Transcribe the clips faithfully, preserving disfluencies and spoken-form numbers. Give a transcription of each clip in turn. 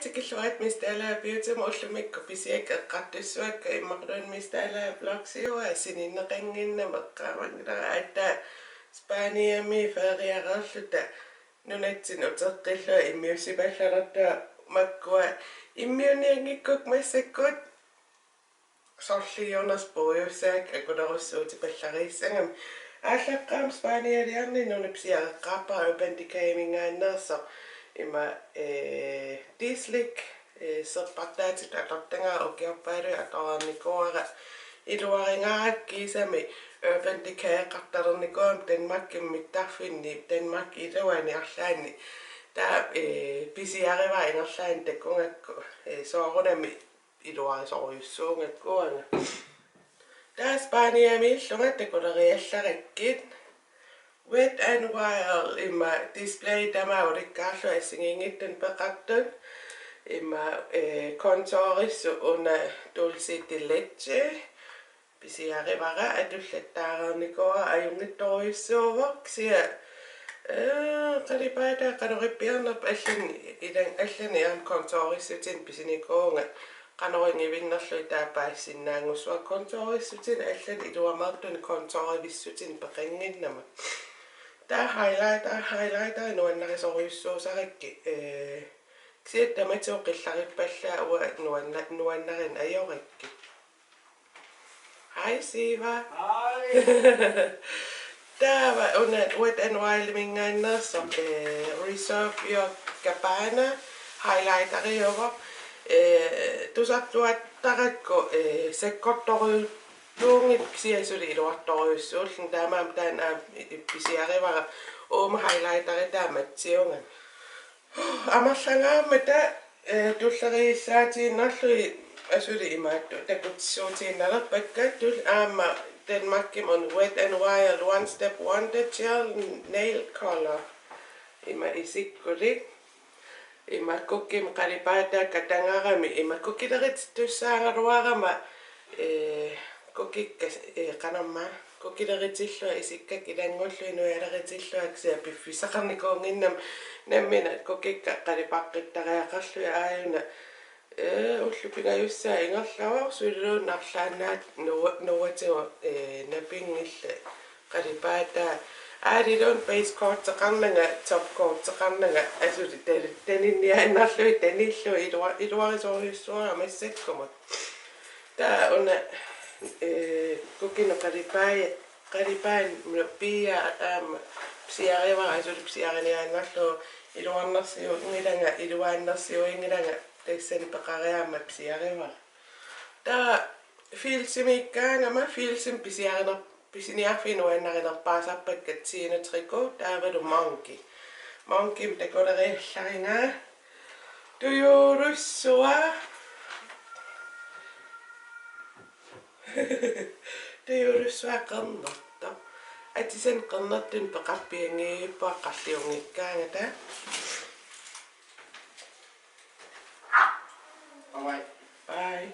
Tikilluarit Miss Dalager Beautymut. Ullumikkut pisiakka eqqartussavakka, immaqaluunniit Miss Dalager Vlogs-iuvoq, sininneqannginnama eqqaamanngilara. Aatsaat Spaniami feriareerluta nunatsinni uteqqillunga immiussipallalertunga, makkua immiunnianngikkukku massakkut sorliunersoq puigussavara akulerussuutipallariissagami. Aallaqqaammut Spanialiarninni una pisiareqqaarpara Urban Decay-minngaanneersoq, ima, ee, De-Slick, ee, serpartaatitut atortagara, ukiorpaaluit atoreernikuuara. Iluarigaara, kiisami Urban Decay-qartalernikuugama Danmarkimi mittarfinni, Danmarkip iluani arlaanni. Taava, ee, pisiarivara ingerlaannaq takugakku, ee, soorunami iluarisorujussuugakku uanga. Taava Spaniamiillunga takuleriallarakkit. Wet n Wild, ima display tamaat ulikkaarlunga assigiinngitsunik peqartut. Ima, ee, contourissut una Dulce de Leche. Pisiarivara, atullattaareernikuuara, ajunngitsorujussuuvoq, kisianni, ee, qalipaataa qanorippiarnerpa, allanik ilan-, allanik aamma contourissutinik pisinikuuvunga, qanoq ingivinnerlugit taava paasisinnaanngussavara. Contourissutinik allanik iluameertunik contourivissutinik peqannginnama. Taava highlighter, highlighter nuannarisorujussuusarakkit, ee, kisianni tamatigut qillarippallaat uanga nuanna-, nuannarineq ajorakkit. Hej, Siva. Hej. Taava una Wet n Wild-minngaanneersoq, ee, Reserve Your Cabana highlighteriuvoq. Ee, tusartuattarakku, ee, sakkortorujussuunngitsoq, kisianni suli iluartorujussuulluni, taamaammat taanna aamma i-, i-, pisiarivara, uuma highlighteri taamatsiunga. Amerlangaammata, ee, tulleriissaatiinnarlugit asuli imaattoq takutissuutiinnalerpakka, tul-, aamma Danmarkimi una Wet n Wild One Step Wonder Gel Nail Color. Ima isikkulik. Ima kukkimik qalipaataa katagarami, ima kukileritittussaagaluarama, ee, kukikka, ee, qanormaa, kukileritillunga isikka ilanngullugit nuialeritillunga, kisianni piffissaqarnikuunnginnama nammineq kukikka qalipaqqittariaqarlugit. Aajuna, ee, ullut pingajussaat ingerlavoq, suliluunniit arlaannaat nua-, nuuatigut, ee, napinngillat qalipaataa. Aaliluunniit base coat-eqarnanga, top coat-eqarnanga, asuli tani-, taninniaannarlugit tanillugit ilua-, iluarisorujussuuara massakkumut. Taava una, ee, kukinut qalipaaja, qalipaaja piia aamma pisiarivara, asuli pisiariniaannarlugu, iluarnersiunngilanga, iluaannarsiunngilanga, tassani peqariarama pisiarivara. Taava Fieldsimiikkaangama, Fieldsimi pisiariner-, pisiniarfiit nuannarinerpaasarpakka Tine Tricot taavalu Monki. Monkimik takuleriallarinnga. Tujuulussuaq. Tujuulussuaq qernertoq. Atisanik qernertunik peqarpianngippunga, qalliunngikkaangata. Bye. Bye.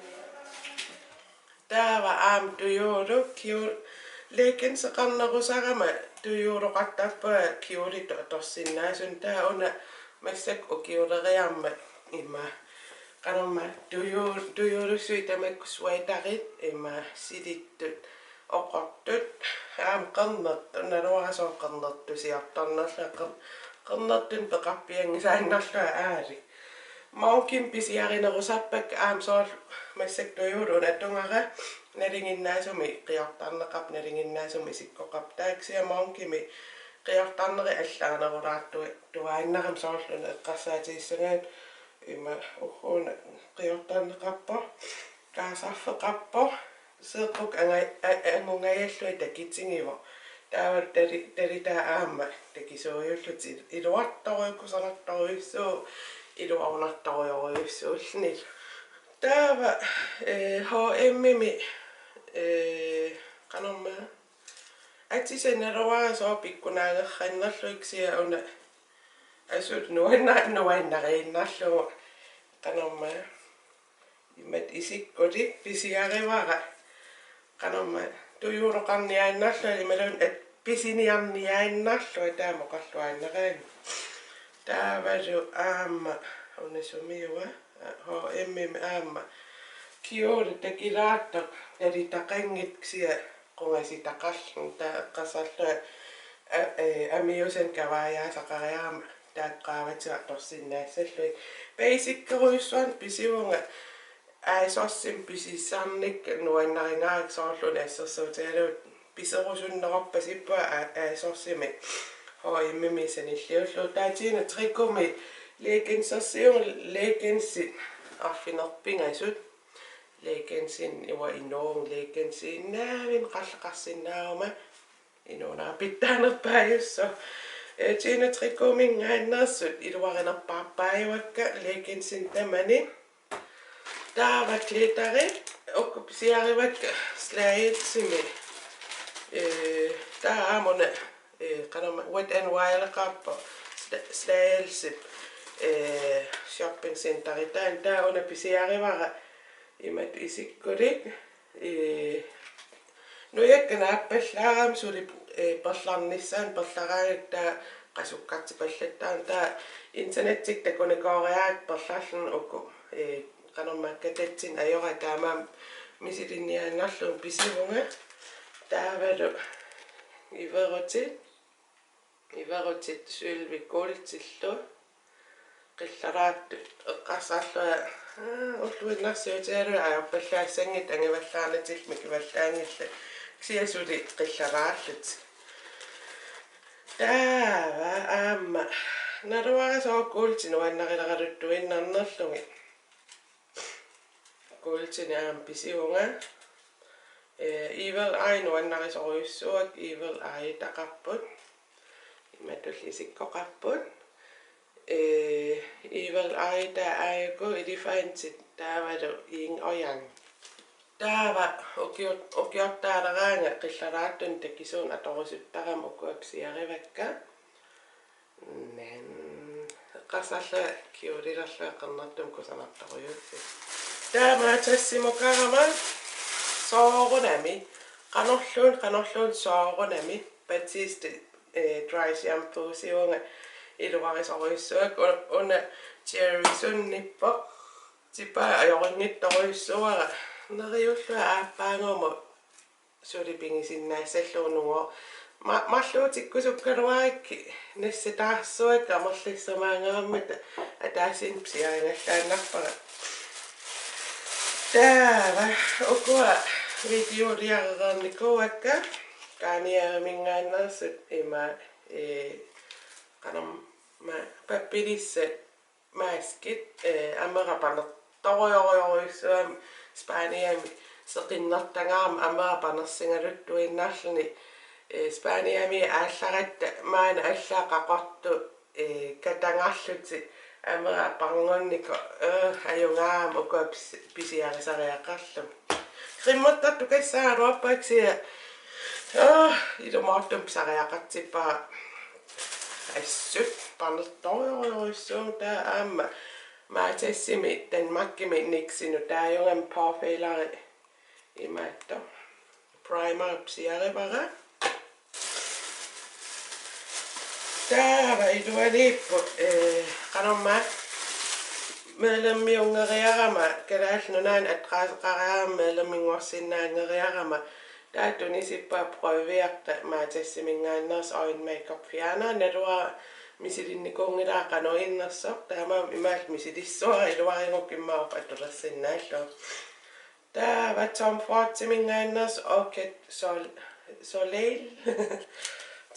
Taava aamma tujuuluk, kiu-, leggingseqarnerusarama tujuuloqartarpunga kjolitut atorsinnaasunik. Taava una massakkut ukiuleriarama ima, qanormaa, tujuu-, tujuulussuit tamakku sweaterit, ima silittut, oqortut, aamma qernertut, naluara sooq qernertusiortarnerlunga, qer-, qernertunik peqarpianngisaannarlunga aali. Monkimik pisiarinerusarpakka aamma soorlu massakkut tujuuluk una atugara, nalinginnaasumik qiortarneqarpoq, nalinginnaasumik isikkoqarpoq. Taava kisianni Monkimik qiortarnerit allaanerulaartu-, tuaannarami, soorlu una eqqarsaatigissagaanni ima ugguuna qiortarneqarpoq, kaasarfeqarpoq. Seeqqukka anga-, a-, angungajallugit takitigivoq. Taava tali-, talitaa aamma takisuujullutik, iluartorujussuuvoq, kusanartorujussuuvoq, iluarunartorujorujussuullunilu. Taava, ee, H M-imi, ee, qanormaa, atisat naluara sooq pikkunaagerrannerlugit, kisianni una asuli nuanna-, nuannariinnarlugu, qanormaa. Imatut isikkulik pisiarivara. Qanormaa, tujuuloqarniaannarlunga imaluunniit at-, pisiniarniaannarlunga, taama oqarluaannaraanni. Taavalu aamma Una sumiua, H M-imi aamma. Kjole takilaartoq, talitaqanngitsoq kisianni qungasitaqarluni, taava eqqarsarlunga, a-, ee, amiuusannik kavaajaasaqariarama taakku qaavatigut atorsinnaassallugit. Basickerujussuarnik pisivunga, ASOS-imi pisisarnikka nuannarigaakka, soorlu una assersuutigalugu piserusunnerorpasippunga a-, ASOS-imi H M-imi sanilliullugu. Taava Gina Tricotimi leggingsersiuvunga, leggingsit arfineq-pingasut. Leggingsini uanga inuuvunga, leggingsiinnaavimmi qarleqarsinnaaguma, inuunera pitsaanerpaajussaaq. Ee, Gina Tricotiminngaanneersut iluarinerpaarpaajuakka leggingsinik tamanit. Taava glitteri, uku pisiarivakka Slagelsimi. Ee, taava aamma una, ee, qanormaa, Wet n Wild-qarpoq, Sla-, Slagelsip, ee, shopping centeri. Taanna taava una pisiarivara imatut isikkulik. Ee, nujakka naappallaarami suli, ee, perlarnissaanut perlaraangakkit, taava qasukkartipallattaarami, taava internettikkut takunikooriarakku perlarluni. Uku, ee, qanormaa, katatsinneq ajorakkit, taamaammat misilinniaannarlugit pisivunga. Taavalu iverutit, iverutit sølvi kuultillu qillaraattut, eqqarsarlunga, aa, ulluinnarsiutigalugu ajorpallaassanngitsut angivallaarnatillu mikivallaanngillat, kisianni suli qillaraallutik. Taava aamma naluara sooq kuulti nuannarileraluttuinnarnerlugit. Kuultinik aamma pisivunga. Ee, Evil Eye nuannarisorujussuuakka, Evil Eye-taqarput. Imatullu isikkoqarput. Ee, Evil Eye taava aajuku elefantit taavalu yin og yang. Taava ukior-, ukiortaaleraangat qillaraattuni takisuunik atorusuttarama ukua pisiarivakka. Men eqqarsarlunga kjolelerlunga qernertumik kusanartorujuuvoq. Taava Matasimiinngaanneerama soorunami, qanorluunniit, qanorluunniit soorunami Batiste, eh, dry shampoo-siuvunga, iluarisorujussuuakka. U-, una cherry sunnippoq. Tipaa ajorunngitsorujussuuara. Neriullunga aappaagumut suli pigisinnaassallugu nungooq. Ma-, marluutikkusukkaluarakkit nassataarsuakka, amerlissumaarmata ataasiinnaq pisiarigallaannarpara. Taava ukua videoliarereernikuuakka, Garnieriminngaanneersut ima, ee, qanormaa, pappilissat maskit, eh, amera panertorujorujussuugami Spaniami seqinnertagara amera panersigaluttuinnarluni, eh, Spaniami aallaratta maani allaat qaqortut, eh, katagarlutik amera parngunnikoq, eh, ajugaarama ukua pis-, pisiarisariaqarluni. Cremertartukassaraluarpara kisianni, eh, ilumoortumik pisariaqartippara. Assut panertorujorujussuuvoq. Taava aamma Matasimi Danmarkimi NYX-inut taajugami påfælderi imaattoq primer pisiarivara. Taava iluaniipput, eh, qanormaa, medlemiunngeriarama, Kalaallit Nunaanni adresseqariarama medleminngorsinnaanngeriarama, taava tunisippara prøviarta Matasiminngaanneersoq øjenmakeup fjerner, naluara misilinnikuunngilara qanoq innersoq, taamaammat imaallu misilissavara, iluarigukku immaqa atulersinnaallugu. Taava Tom Fordiminngaanneersoq Orchid Sol-, Soleil.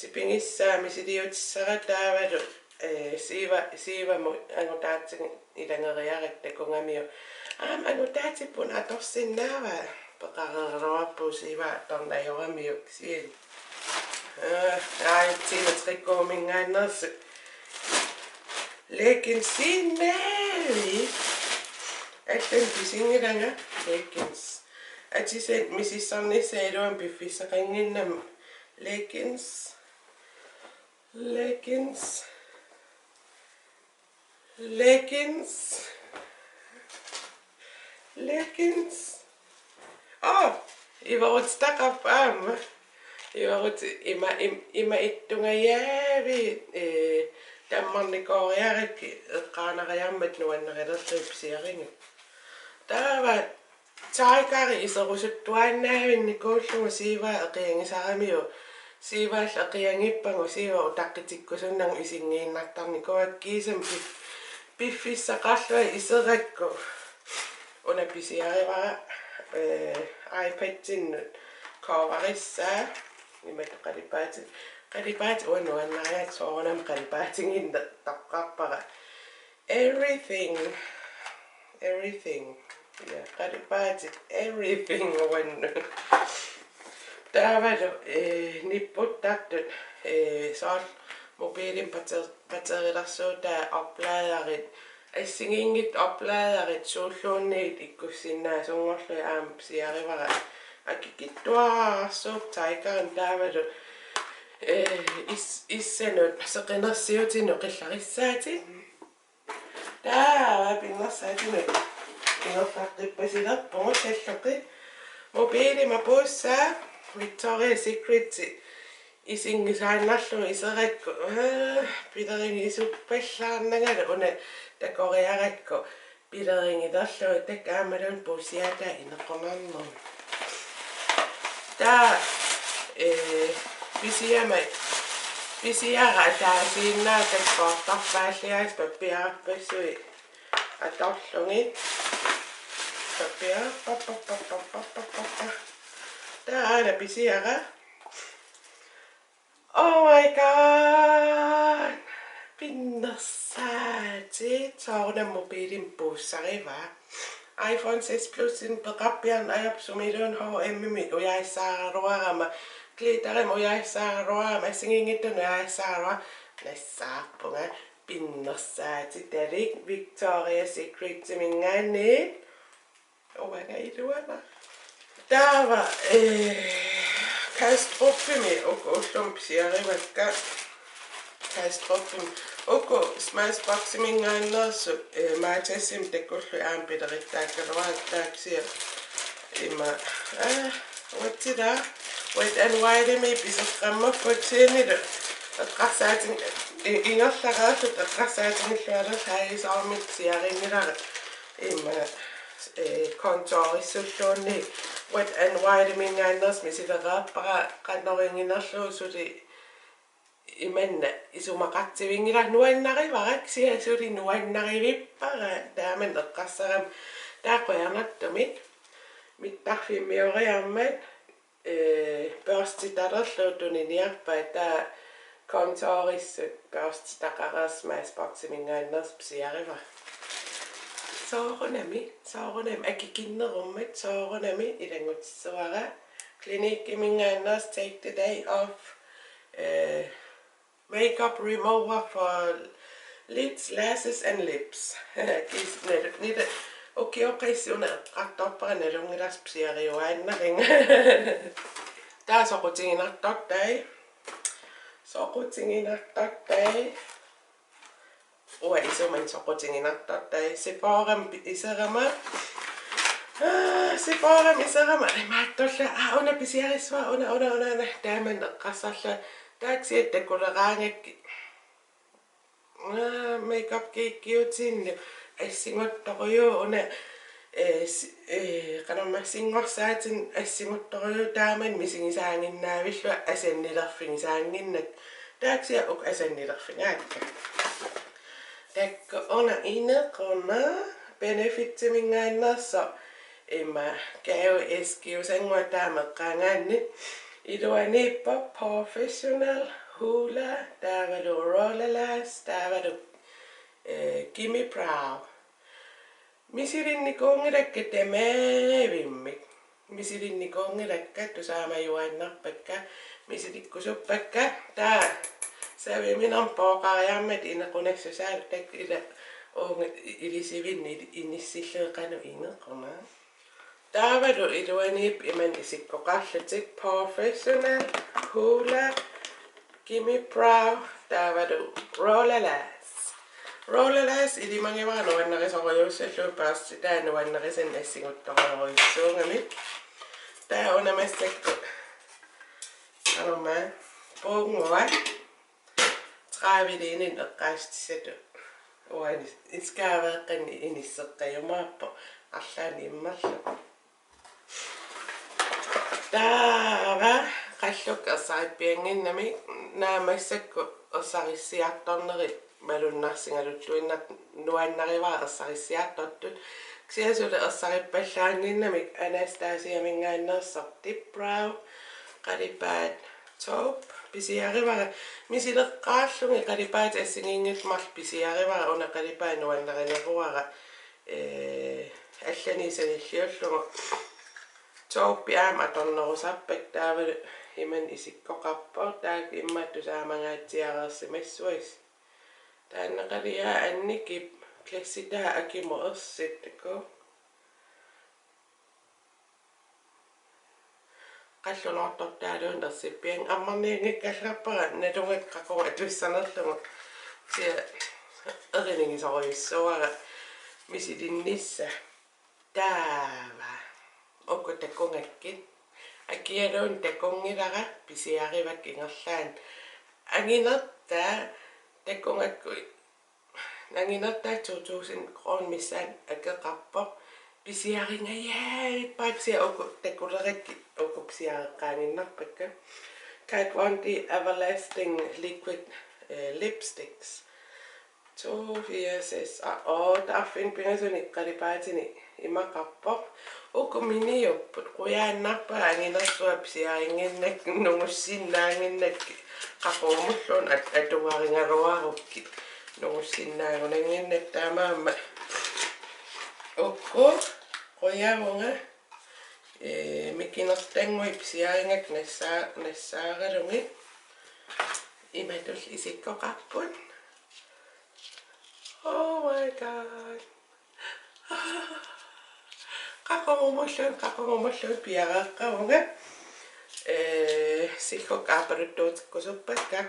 Tipigissaa misiliutissara taavalu, eh, siiva-, siivamut angutaatigut ilageriarakku takugamiuk. Aamma angutaatippunga atorsinnaavaa, peqareeraluarpugut siivaa atorneq ajoramiuk kisianni. Eh, aajuna Gina Tricotiminngaanneersut leggingsiinnaavik. Allanik pisinngilanga leggings. Atisat misissornissaat iluamik piffissaqannginnama leggings. Leggings. Leggings. Leggings. Aa, iverutitaqarpoq aamma. Iverutit ima, im-, ima ittungajaavit, eh, Tammarnikooriarakkit eqqaanariarmat nuannarilerlugit pisiarigakkit. Taava Tigerit iserusuttuaannavinnikuullugu Siivaa eqiagisaramiuk. Siivaallu eqiagippagu Siiva utaqqitikkusunnagu isigiinnartarnikuuakka kiisami pif-, piffissaqarlunga iserakku. Una pisiarivara, eh, iPad-innut coverissaa. Imatut qalipaatit. Qalipaatit uanga nuannarigakkit soorunami qalipaatigineq toqqarpara. Everything. Everything. Ja, qalipaatit. Everything uannut. Taavalu, eh, nipputtartut, eh, soorlu mobiilimi batter-, batterilersuutaa opladerit. Assigiinngitsut opladerit suulluunniit ikkussinnaasunngorlugit aamma pisiarivara. Akikitsuararsuupput Tigerini taavalu, eh, is-, issanut seqinersiutinut qillarissaatit. Taava pinnersaatinut ingerlaqqippasilerpugut talloqi. Mobiilimi puussaa Victoria's Secret isigisaannarlugu iserakku. Aa, pilerigisorpallaarnangalu una takoriarakku. Pilerigilerlugu taava aammalu puussiataa inequnarnermik. Taava, eh, pisiama, pisiara ataasiinnaat takkuartarpaalliaas pappiarpassuit atorlugit. Pappiar-, pap-, pap-, pap-, pap-, pap-, pap-, pap-. Taava aana pisiara. Oh my God! Pinnersaatit, soorunami mobiilimi puussarivaa. iPhone seks Plusinik peqarpiarneq ajorpoq sumiluunniit H M-imi ujaassaaraluarama, Glitterimi ujaassaaraluarama, assigiinngitsunut ujaassaaraluarama, nassaarpunga, pinnersaatitalik Victoria's Secretiminngaanniit. Uanga iluana. Taava, eh, Kastrupimi uku ullumi pisiarivakka. Kastrupimi. Uku Smashboximinngaanneersut, eh, Matasimi takullugit aamma pilerittaakkaluarpakka taava kisianni. Ima, ah, uatsila. Wet n Wildimi piseqqammerput kisiannili. Eqqarsaatin-, i-, ingerlareersut eqqarsaatigilluarlugit haagisoormik pisiarinngilara. Ima, eh, contourissulluunniit Wet n Wildiminngaanneersut misilereerpara qanoq inginerlugu suli imanna isumaqartivinngilara nuannarivara kisianni suli nuannarivippara taamani eqqarsarama taava qujanartumik mittarfimmioriarmat eh, børstitalerlugu tuniniarpaat taava contourisut børstitaqareersut Smashboximinngaanneersut pisiarivara. Soorunami, soorunami akikinnerummat soorunami ilanngutissavara Cliniqueminngaanneersut Take the Day Off, eh, makeup remover for lids, lashes and lips. Kis-, nal-, nila-, ukioqassuna eqqartorpara nalunngilarsi pisiariuaannarlunga. Taava soqutiginartortai. Soqutiginartortai. Uanga isumanni soqutiginartortai. Sephorami pi-, iserama. Ah, Sephorami iserama. Imaattorli. Ah, una pisiarissavara. Una, una, una, una. Taamani eqqarsarlunga. Taava kisianni takuleraangakkit. Aa, Makeup Geekiutinnut assingusorujuk una, eh, s-, eh, qanormaa singorsaatinut assingusorujuk taamani misigisaaginnavillunga asannilerfigisaannginnakkit. Taava kisianni uku asannilerfigaakka. Taakku una inequnaq Benefitiminngaanneersoq ima gaveæskiusannguaq taama eqqaagaanni iluaniippoq Professional, Hoola, taavalu Roller Lash, taavalu, eh, Gimme Brow. Misilinnikuunngilakka tamaavimmik. Misilinnikuunngilakka tusaamajuaannarpakka, misilikkusuppakka, taava saviminermut pooqariarmat inequnassusaa taakku ila uunga ilisivinni ili-, inissillugit qanoq inequnaq. Taavalu iluaniippoq imannak isikkoqarlutik Professional, Hoola, Gimme Brow, taavalu Roller Lash. Roller Lash ilimagivara nuannarisorujussuullugu børstitaa nuannarisannik assingusorujussuugami. Taava una massakkut qanormaa puunnguaq. qaaviliinik eqqaasitsissatut uani iskaaveeqqanni inisseqqajumaarpoq arlaannik immerlugu. Taava qallukka ersarippiannginnamik, naammassakku ersarissiartornerit malunnarsigaluttuinnartut, nuannarivara ersarissiartortut. Kisianni suli ersarippallaannginnamik Anastasiaminngaanneersoq Dipbrow qalipaat Taupe pisiarivara. Misileqqaarlugit qalipaatit assigiinngitsut marluk pisiarivara, una qalipaat nuannarineruara, ee, allani sanilliullugu. Taupe aamma atornerusarpakka, taavalu imannak isikkoqarpoq, taakku immaqa tusaamanngaatsiareersimassuasi. Taanna qaliaa annikip, klassitaa akimut ersittako. Qallunoortortaaluunniit ersippianngilaq, ammarnianngikkallarpara nalugakku qaqugu atussanerlugu. Kisianni erinigisorujussuuara misilinnissaq. Taava. Uku takugakkit. Akialuunniit takunngilara, pisiarivakka ingerlaannaq. Anginertaa takugakku, anginertaa two thousand kroner missaani akeqarpoq. Pisiaringajaappaat, kisianni uku takulerakkit, uku pisiareqqaannginnarpakka. Kat Von D Everlasting Liquid, eh, Lipsticks. To fire seks. Aa, oo, taava arfineq-pingasunik qalipaatinik imaqarpoq. Uku miniupput, qujaannarpara anginersuaq pisiarinnginnakkit, nungussinnaannginnakkit, qaqugumulluunniit at-, atugarigaluarukkit, nungussinnaagunannginnakkit, taamaammat uku qujavunga, ee, mikinertannguit pisiarigakkit nassaa-, nassaaralugit. Imatut isikkoqarput. Oh my God. Qaqugumulluunniit, qaqugumulluunniit piareeqqavunga. Ee, siggukka aappaluttuutikkusuppakka.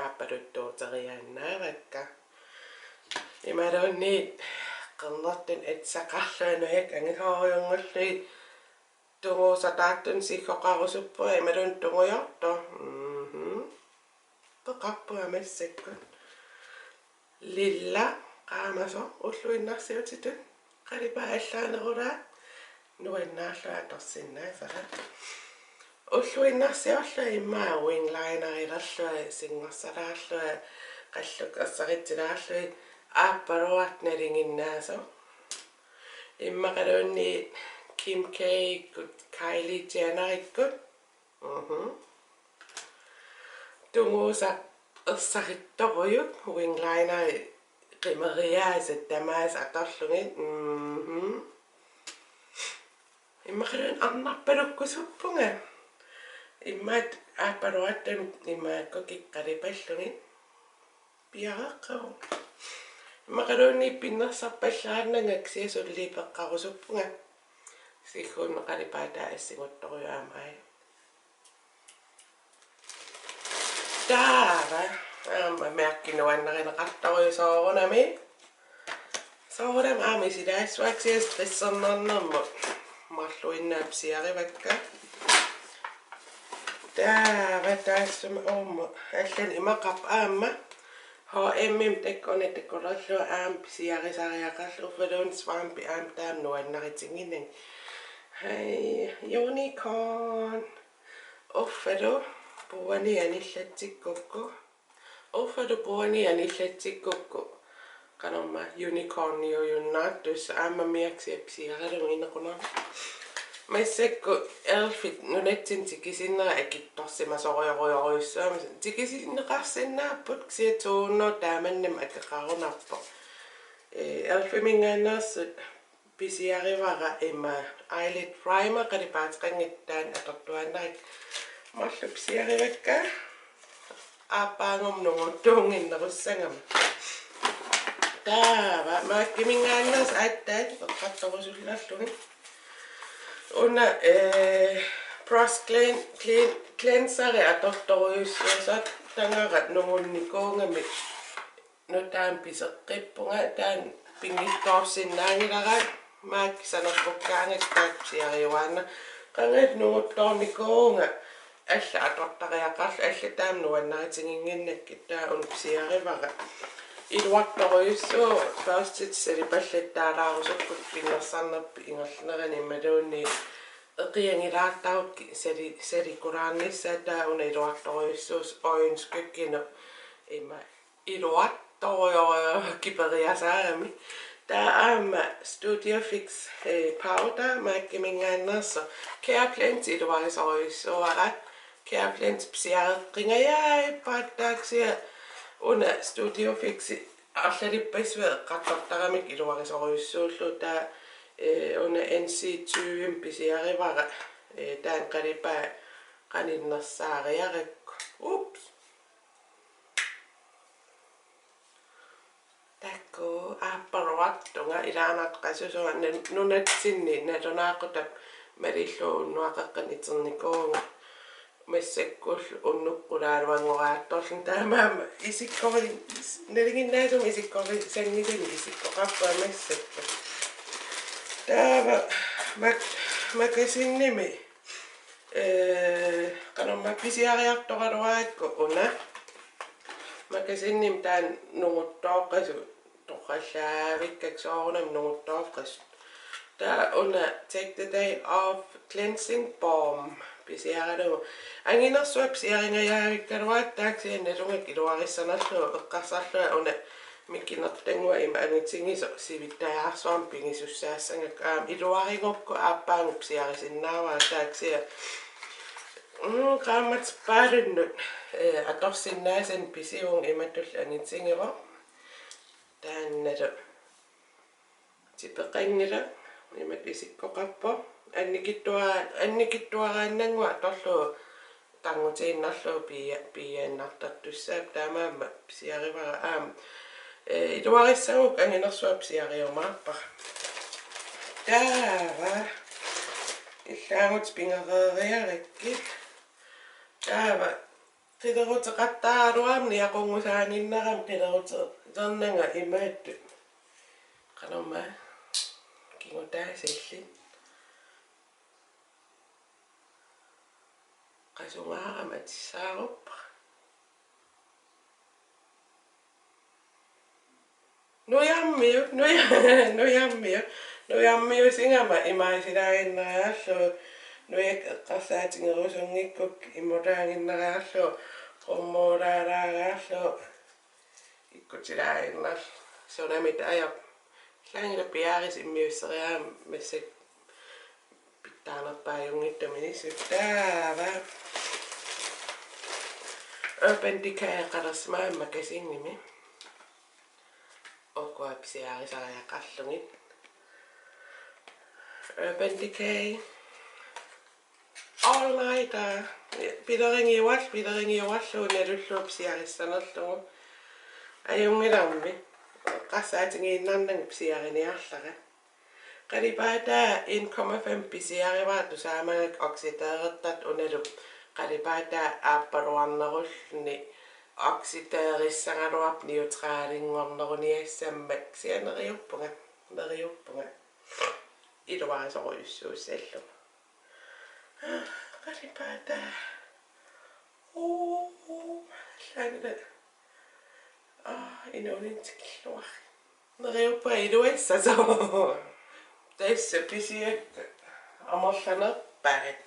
Aappaluttuuteriaannaavakka. Imaluunniit qernertunik atisaqarlunga, nujakka angisoorujunngorlugit tunguusataartunik siggoqarusuppunga, imaluunniit tungujortoq. Mhm. Peqarpunga massakkut. Lilla qaamasoq ulluinnarsiutitut. Qalipaat allaanerulaat nuannaarlunga atorsinnaasara. Ulluinnarsiorlunga immaqa wing linerilerlunga, singorsalaarlunga, qallukka ersaritsilaarlugit, aappaluartoq nalinginnaasoq. Immaqaluunniit Kim K-ikkut, Kylie Jennerikkut. Mhm. Tunguusaq ersarittorujuk, wing lineri qimeriaasat tamaasa atorlugit. Mhm. Immaqaluunniit arnarpalukkusuppunga. Immaqa aappaluartumik immaqa kukikka qalipallugit. Piareeqqavunga. Immaqaluunniit pinnersarpallaarnanga, kisianni suli peqqarusuppunga. Sigguunneq qalipaataa assiguttorujuk aamma, aa. Taava aamma mærki nuannarineqartorujuk soorunami. Soorunami aamma isilaassavakka, kisianni stressernarnermut marluinnaat pisiarivakka. Taava taassuma uumma allani imaqarpoq aamma. H M-imi takkuna takulerlunga aamma pisiarisariaqarlunga, uffaluunniit svampi aamma taama nuannaritiginagit. Hej, unicorn. Uffalu puuani anillatsikkukku. Uffalu puuani anillatsikkukku. Qanormaa unicorniujunnaartussaq, aamma mærki pisiaralugu inequnarpoq. Massakkut elfit nunatsinni tikisinnerat akitsorsimasorujorujussuummat. Tikisinneqarsinnaapput, kisianni to hundrede taamannamik akeqarunarpoq. Ee, elfiminngaanneersut pisiarivara ima eyelid primer, qalipaateqanngitsoq, taanna atortuaannarikka. Marluk pisiarivakka. Aappaagumut nunguttuunnginnerussagama. Taava MAC-iminngaanneersut aatsaat eqqartorusullerlugit. Una, eh, brush clean, clean, cleanseri atortorujussuusartagara nungunnikuugami. Nutaamik piseqqippunga, taanna pinngitsoorsinnaanngilara, MAC-i saneqqukkaangakku taakku pisiariuaannarlugit. Qanga nunguttoornikuuvunga, Alla atortariaqarluni, alla taama nuannaritiginnginnakkit, taava una pisiarivara. Iluartorujussuuvoq, børstit salipallattaalaarusukkut pinnersarnerput ingerlanerani imaluunniit eqiagilaartarukkit sali-, salikulaarnissaat, taava una iluartorujussuusoq øjenskyggenut ima iluartorujussuuvoq kiperiasaarami. Taava aamma Studio Fix, eh, powder MAC-iminngaanneersoq. Careblend iluarisorujussuuara. Careblend pisiareqqingajappaat, taava kisianni una Studio Fix arlalippassuit eqqartortaramikku iluarisorujussuullugu, taava, eh, una N C tyve pisiarivara, eh, taanna qalipaat qaninnersaariarakku. Ups. Takuuk, aappaluartunga, ilaannaat qasusunga, nunatsinni nalunaaqutaq malillugu unnuaqeqqanut iternikuuvunga. Massakkullu unnukkut qulaaluanngoraattorluni, taamaammat isikkori-, nalinginnaasumik isikkorisanngilanga isikkoqarpunga massakkut. Taava Mak-, Magasinimi, eh, qanormaa pisiariartoraluarakku una. Magasinimi taanna nunguttooqqasut torrallaavikkakka, soorunami nunguttooqqasut. Taava una Take the Day Off Cleansing Balm pisiaralugu. Anginersuaq pisiaringajaavikkaluartoq, taava kisianni nalugakku iluarissanerlugu eqqarsarlunga una mikinertannguaq ima angitigisoq sivittajaarsuarmik pigisussaassanngikkaluartoq, aamma iluarigukku aappaagu pisiarisinnaavara, taava kisianni, mm, qaammatippalunnut, eh, atorsinnaasannik pisivunga, imatut angitigivoq. Taannalu tipeqanngilaq, imatut isikkoqarpoq. Annikitsuara-, annikitsuaraannannguaq atorlugu tarnutiinnarlugu pia-, piiaannartartussaapput, taamaammat pisiarivara aamma. Eh, iluarissagukku anginersuaq pisiariumaarpara. Taava illaagutit pigereeriarakkit. Taava qileruteqattaaraluarama niaqunngusaaginnarami qileruteqarnanga imaattut. Qanormaa, kingutaasillit. Qasugaarama atissaaruppara. Nujarmiu-, nuja-, nujarmiu-, nujarmiusigama imaasilaaginnariarlugu, nujakka eqqarsaatigerusunngikkukku immutaaginnariarlugu, qummuulaalaariarlugu, ikkutilaaginnarlugu. Sunamita ajorpoq. Ilaanngilaq piaarisi immiusseriarama massakkut pitsaanerpaajunngitsumik inissi. Taava Urban Decay qalersimaarama Magasinimi. Ukua pisiarisariaqarlugit. Urban Decay All Nighter. Pilerigiuar-, pilerigiuarlugu nalullugu pisiarissanerlugu. Ajunngilarmi. Eqqarsaatigiinnarnanga pisiariniarlara. Qalipaataa en komma fem pisiarivara, tusaamagakku oxiderertartoq, unalu qalipaataa aappaluarnerulluni oxiderissagaluarpoq neutralinngorneruniassammat, kisianni neriuppunga, neriuppunga. Iluarisorujussuussallugu. Qalipaataa. Uu, allaanila. Aa, inuuninni tikilluarlugu. Neriuppunga iluassasoq. Tassa pisiakka amerlanerpaat.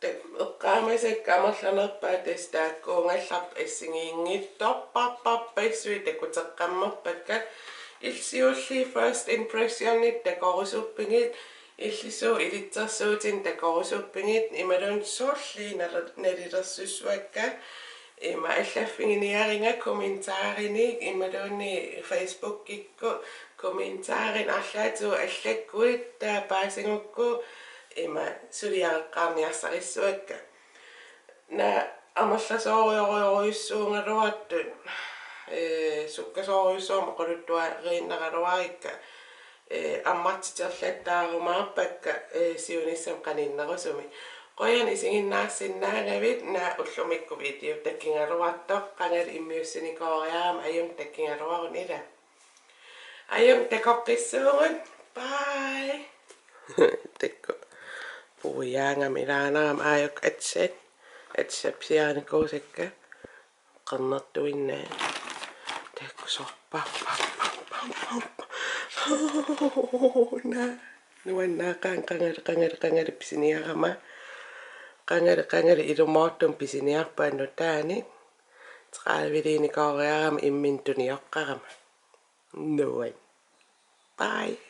Ta-, eqqaamasakka amerlanerpaat, tassa taakkuugallarput assigiinngitsorparparpassuit takuteqqammerpakka. Illit siulliit first impressionit takorusuppigit, illit suut ilitsersuutinik takorusuppigit, imaluunniit sorliit nali-, nalilersussavakka. Ima allaffiginiarinnga kommentaarinik imaluunniit Facebookikkut kommentaarinik, arlaatigut allakkuit, taava paasigukku ima suliareqqaarniarsarissavakka. Naak amerlasoorujorujussuugaluartut, ee, sukkasoorujussuarmik oqaluttuariinnaraluarikka, ee, ammartiterlattaarumaarpakka, ee, siunissami qaninnerusumi. Qujanaq isiginnaarsinnaagavit, naak ullumikkut video takigaluartoq, qangali immiussinikooriarama ajunngilaq takigaluaruni, ilaa. Ajunngilaq takoqqissuugut. Bye. Takku. Puiaangami ilaanarama aajuku atsat. Atisat pisiarinikuusakka qernertuinnaat. Taakku sorpar. Naa. Nuannaaqaanga qangali, qangali, qangali pisiniarama. Qangali, qangali ilumoortumik pisiniarpunga nutaani. Tredive-liinikooriarama imminut tunioqqarama. Nuann'. Bye.